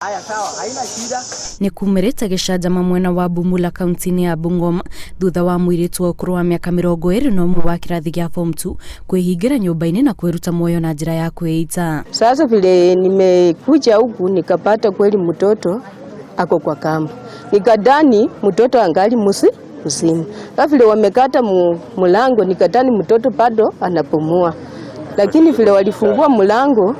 Haya, sawa, haina shida. Nĩ kumĩrĩte gĩcanjama mwena wa Bumula kaunti-inĩ ya Bungoma thutha wa mũirĩtu wa ũkũrũ wa mĩaka 21 wa kĩrathi gĩa form 2 kwĩhingĩra nyũmba-inĩ na kwĩruta muoyo na njĩra ya kwĩita. Sasa vile nimekuja huku nikapata kweli mtoto ako kwa kamba, nikadhani mtoto angali mzima. Sasa vile wamekata mulango, nikadhani mtoto bado anapumua, lakini vile walifungua mulango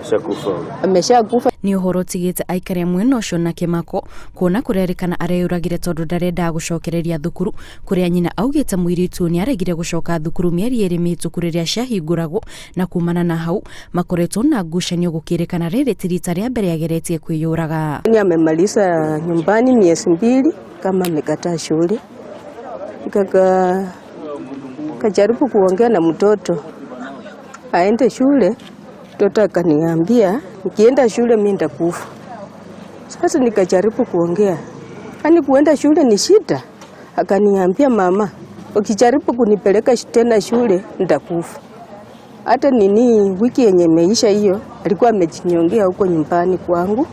ameshakufa. Nĩ ũhoro ũtigĩte aikari a mwena ũcio na kĩmako kuona kũrerĩkana areyũragire tondũ ndarendaga gũcokereria thukuru, kũrĩa nyina augĩte mũirĩtu nĩ aregire gũcoka thukuru mĩeri 2 mĩhĩtũku rĩrĩa ciahingũragwo, na kumana na hau makoretwo na ngucanio gũkĩrĩkana rĩrĩ ti rita rĩa mbere ageretie kwĩyũraga. Ni amemaliza nyumbani miezi 2 kama amekataa shule. Kajaribu kuongea na mtoto aende shule, mtoto akaniambia nikienda shule mimi nitakufa. Sasa nikajaribu kuongea, yani kuenda shule ni shida. Akaniambia mama, ukijaribu kunipeleka tena shule nitakufa. Hata nini wiki yenye imeisha hiyo alikuwa amejinyongea huko nyumbani kwangu,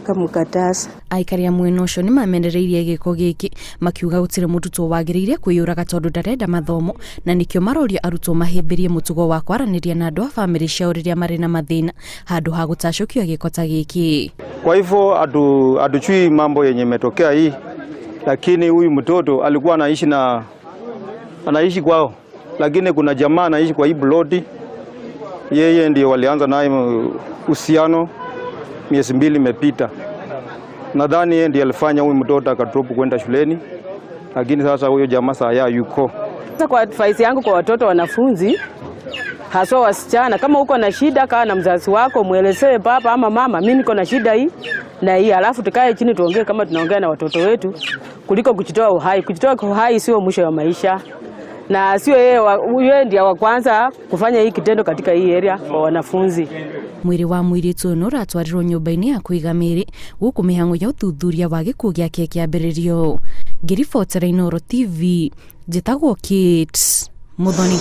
kamkataza. Aikari a mwena ũcio nĩ mamenereirie gĩko gĩkĩ makiuga gũtirĩ mũrutwo wagĩrĩire kwĩyũraga tondũ ndarenda mathomo, na nĩkĩo maroria arutwo mahĩmbĩrie mũtugo wa kwaranĩria na andũ a bamĩrĩ ciao rĩrĩa marĩ na mathĩna handũ ha gũtacũkio gĩko ta gĩkĩ. Kwa hivyo hatujui mambo yenye imetokea hii, lakini huyu mtoto alikuwa anaishi kwao, lakini kuna jamaa anaishi kwa hii ploti, yeye ndio walianza naye uhusiano miezi 2 imepita. Nadhani yeye ndiye alifanya huyu mtoto akadrop kwenda shuleni, lakini sasa huyo jamaa saa ya yuko. Sasa kwa advice yangu kwa watoto wanafunzi, haswa wasichana, kama uko na shida kaa na mzazi wako, muelezee baba ama mama, mimi niko na shida hii na hii, alafu tukae chini tuongee kama tunaongea na watoto wetu, kuliko kujitoa uhai. Kujitoa uhai sio mwisho wa maisha, na sio yeye ndiye wa kwanza kufanya hii kitendo katika hii area kwa wanafunzi. Mwĩrĩ wa mũirĩtu ũyũ nĩũratwarirwo nyũmba-inĩ ya kũiga mĩĩrĩ gũkũ mĩhang'o ya ũthuthuria wa gĩkuũ gĩake ĩkĩambĩrĩrio. Ngĩribotera Inooro TV, njĩtagwo Kate Muthoni.